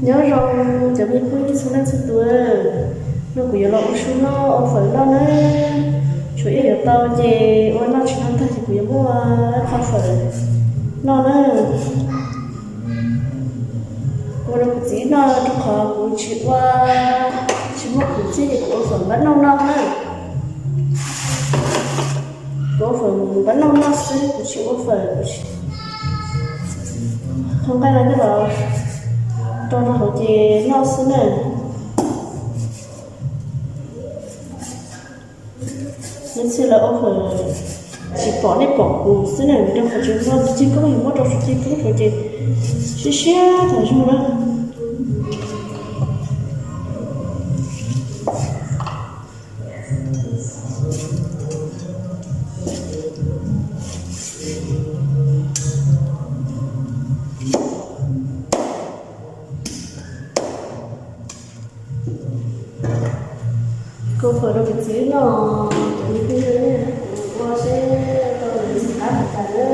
Nyob zoo cov me phooj ywg txhua leej txhua tus, no kuv yuav los ua su noj, ua fawm noj na. Tshuav ib yuav tau ces ua noj tsis noj tag ces kuv yuav muab qho fawm noj na. Ua rau kuv txiv noj rau qhov kuv tsis ua, tsis muaj kuv txiv ces kuv ua fawm npab nauj noj na. Kuv ua fawm npab nauj noj xwb, kuv tsis ua fawm, kuv tsis, qhov nqaij no coj los rau rau hauv ces noj xwb na. Lub txhia lawv ua fawm tsis pom nej pom kuv xwb na, vim rau qhov tseem muaj ceg koob, yus muab rau suav ceg koob rau ces siab siab tas zog na. Kuv fawm rau kuv txiv noj, kuv ua seb tau li qab puas tas na.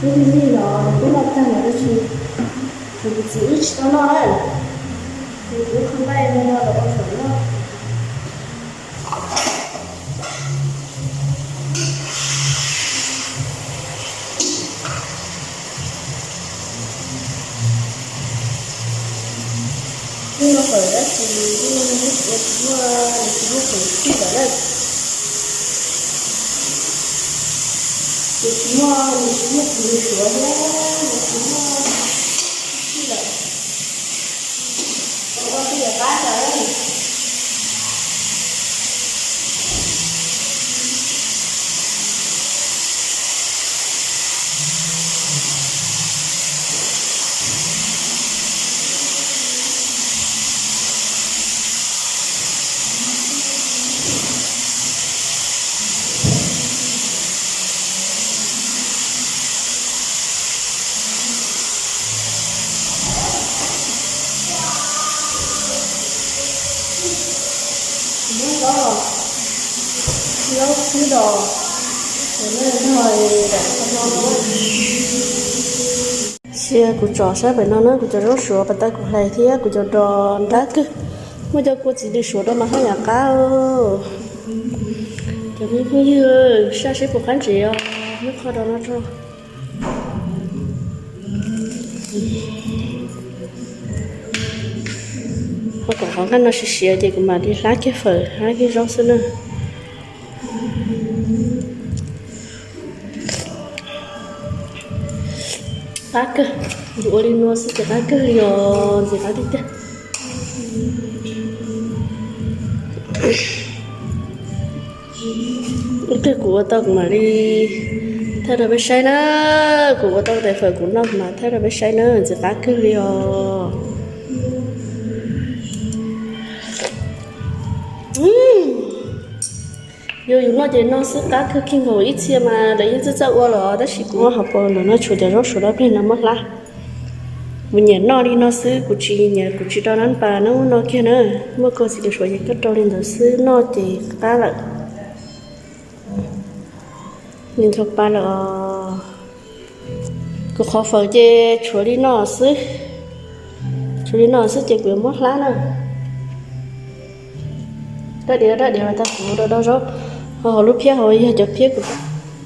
Lub me mij los kuj noj tag lawm tab sis kuv txiv wb tsis tau noj na, ces kuv qhov nqaij no los ua fawm noj. Lub no fawm tab sis lub no nws tsis muaj, nws tsis muaj fawm txhij lawm na. Nws tsis muaj, nws tsis muaj kuv lws suav thiab, nws tsis muaj txhij lawm. Ua tej yam qab tas. Muab zaub, zaub xwb los, sia kuv tsom saib pem no na, kuv cov zaub suav pas tas kuv hlais thiab kuv cov dos nrab kawg. Muaj cov kua txiv lws suav rau mas haj yam qab. Cov me phooj ywg, saj seb puas qab ntsev os, muab qho dos no rau. Ho kom qhov nqaij no siav siav ces kuv mam li hlab kiag fawm, hlab kiag zaub xwb na. Qab kawg, yus ua li no xwb ces qab kawg li os, ntxim qab tiag tiag. Ib pliag kuv ua tau kuv mam li thaij rau peb saib na. Kuv ua tau tais fawm kuv noj kuv mam thaij rau peb saib na, ntxim qab kawg li os. Yog yus noj ces noj xwb qab kawg kiag nkaus, ib txhia mas lawv yeej txawj txawj ua lawm tab sis kuv muab hauv paus lawm no, tshuav cov zaub suav dawb plig no muab hlab. Kuv nyiam noj li no xwb, kuv tsis nyiam, kuv tsis rau nab pas nab ub no kiag na. Muaj kua txiv lws suav ces koj rau li ntawd xwb noj ces qab lawm. Li ntxhua pa lawm os. Kuv qhov fawm ces tshuav li no xwb, tshuav li no xwb ces kuv yuav muab hlab na. Dab diav dab diav los tag kuv rau rau zaub, ho hauv lub phiab hauv yog cov phiab kuv,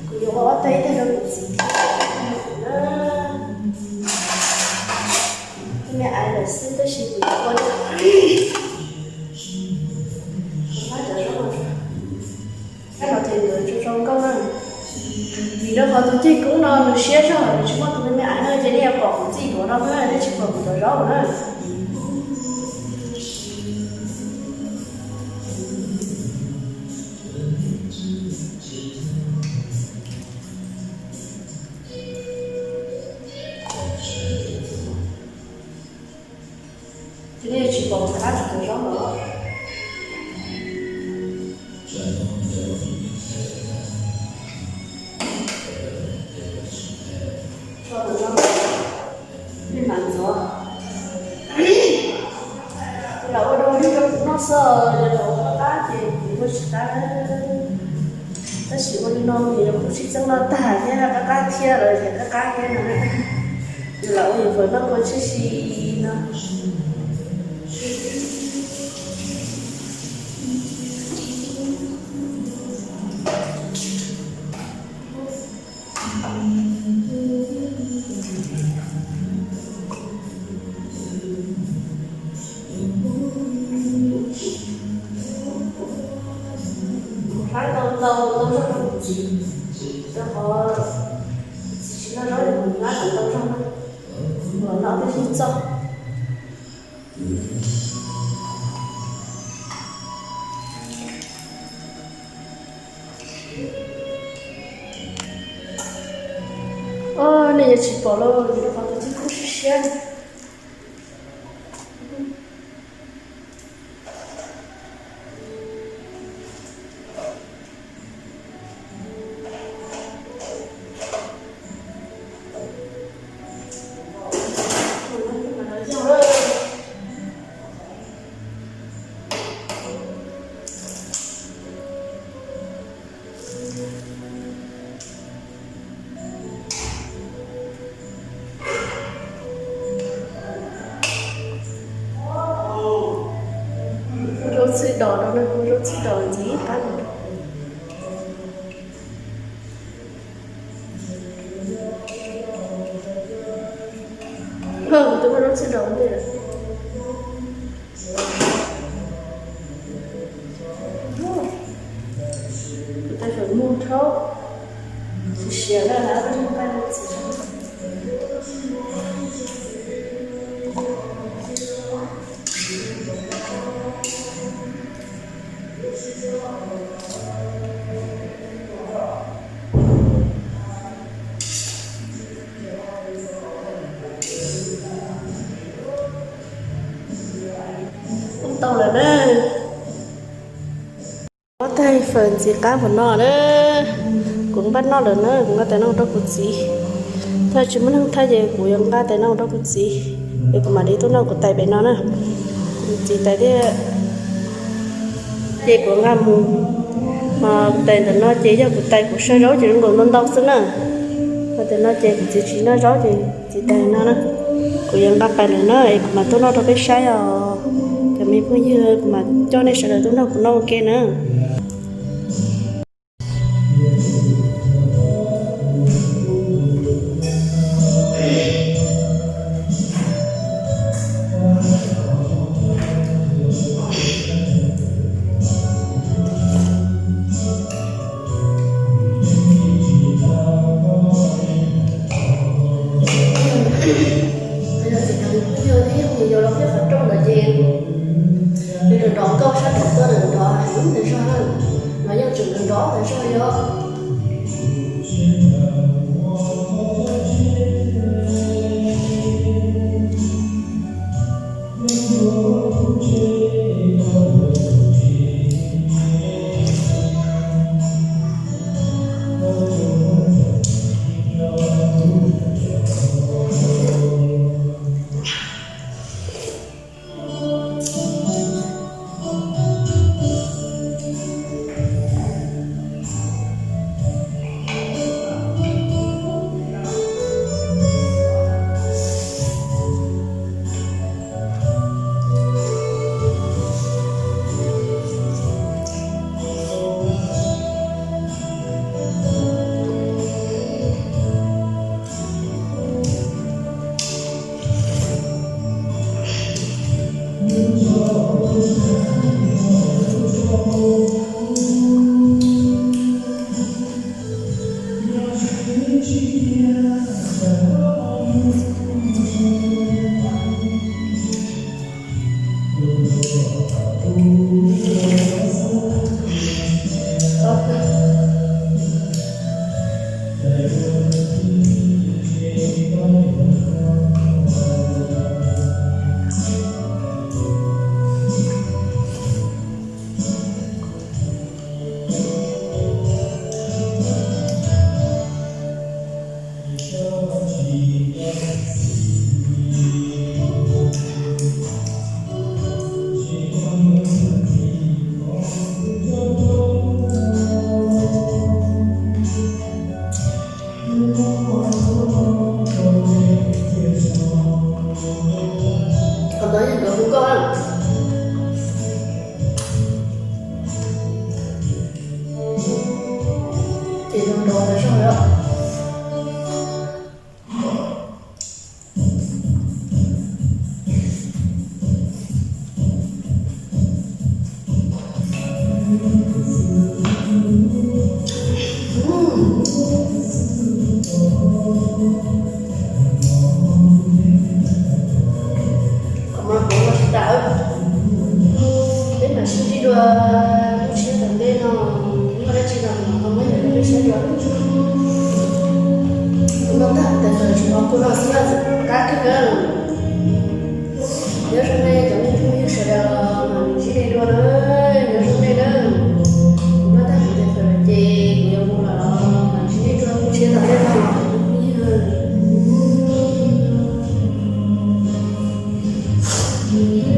kuv yuav ua ob tag ib tag rau kuv txiv thiab na. Tej me aiv lawm xwb tab sis kuv yuav ua li, hlab cov zaub no. Kab no ces nkawd tso zoo nkauj na. Vim rau qhov tus ceg koob no nws siab zog, nws tsis muaj tus me me aiv no ces nej yuav pom kuv txij duav no xwb na, nej tsis pom kuv cov zaub na. Ces nej tsis pom kuv hlab tsis tau zaub lawm. Tso tus zaub, nej mam ntxuav. Lawv ua rau hlwb rau kuv noj xwb, yog lawv ua qab ces kuv ua tsis qab. Tab sis ua li no nws yuav kub tsis Txeeb los tag thiab, qab qab thiab lawm ces qab qab thiab no. Yus lam ua yus fawm noj kua tib si no. Kuv hlab tau ntau ntau zog rau kuv txiv, rau qhov kuv txiv tsis noj zaub ces kuv hlab kom ntau zog na, los noj thiaj li txog. Os, nej yuav tsis pom los vim rau qhov tus txiv kub siab siab. Zaub txhwb dos rau na, zaub txhwb dos ntxiv qab no. Kuv twb muab zaub txhwb dos ntej lawm. Kuv tab tom muag rhaub, siav siav na, lawv tab tom nqaij mus txiv. Tau lawm na. Noj tag fawm ntxiv qab npaum no na, kuv npaj noj lawm na, kuv nqa tais noj rau kuv txiv. Thaum tsis muaj neeg thaj ces kuv yuav nqa tais noj rau kuv txiv, es kuv mam li tuaj noj kuv tais pem no na. Kuv txiv tais thiab ces kuv nqa mus. Mas kuv tais ntawm no ces yog kuv tais kuv saib zaub ces zoo nkaus ntau ntau xwb na. Mas ntawm no ces kuv txiv tsis noj zaub ces txiv tais no na. Kuv yuav nqa pais lawm na es kuv mam tuaj noj rau peb saib os. Cov me phooj ywg, kuv mam coj nej sawv daws tuaj nrog kuv noj ua ke na. Yog tias cov me phooj ywg thiab yog nws yuav los kiag qhov rooj ntawd ces nws nrov nrov nkauj sab nraum tuaj nws nrov heev tas zog na, mas yeej tseem nrov nrov tas zog li os. Qhov ntawd yog nkawd hu nkauj na. Ces zoo nraug tas zog li os. Qhov no kuv ua tsis tas. Peb mam sib ntsib dua lub tshiab tom ntej no, muaj dab tsi los mam ho muab coj rau peb saib dua. Kuv noj tag kuv tais fawm tsis hov kuv no xwb na, qab kawg na. Nyob zoo nej cov me phooj ywg sawv daws, mam sib ntsib dua na, nyob zoo nej na. Kuv noj tag kuv tais fawm lawm ces kuv yuav mus lawm, mam sib ntsib dua lub tshiab tom ntej no cov me phooj ywg.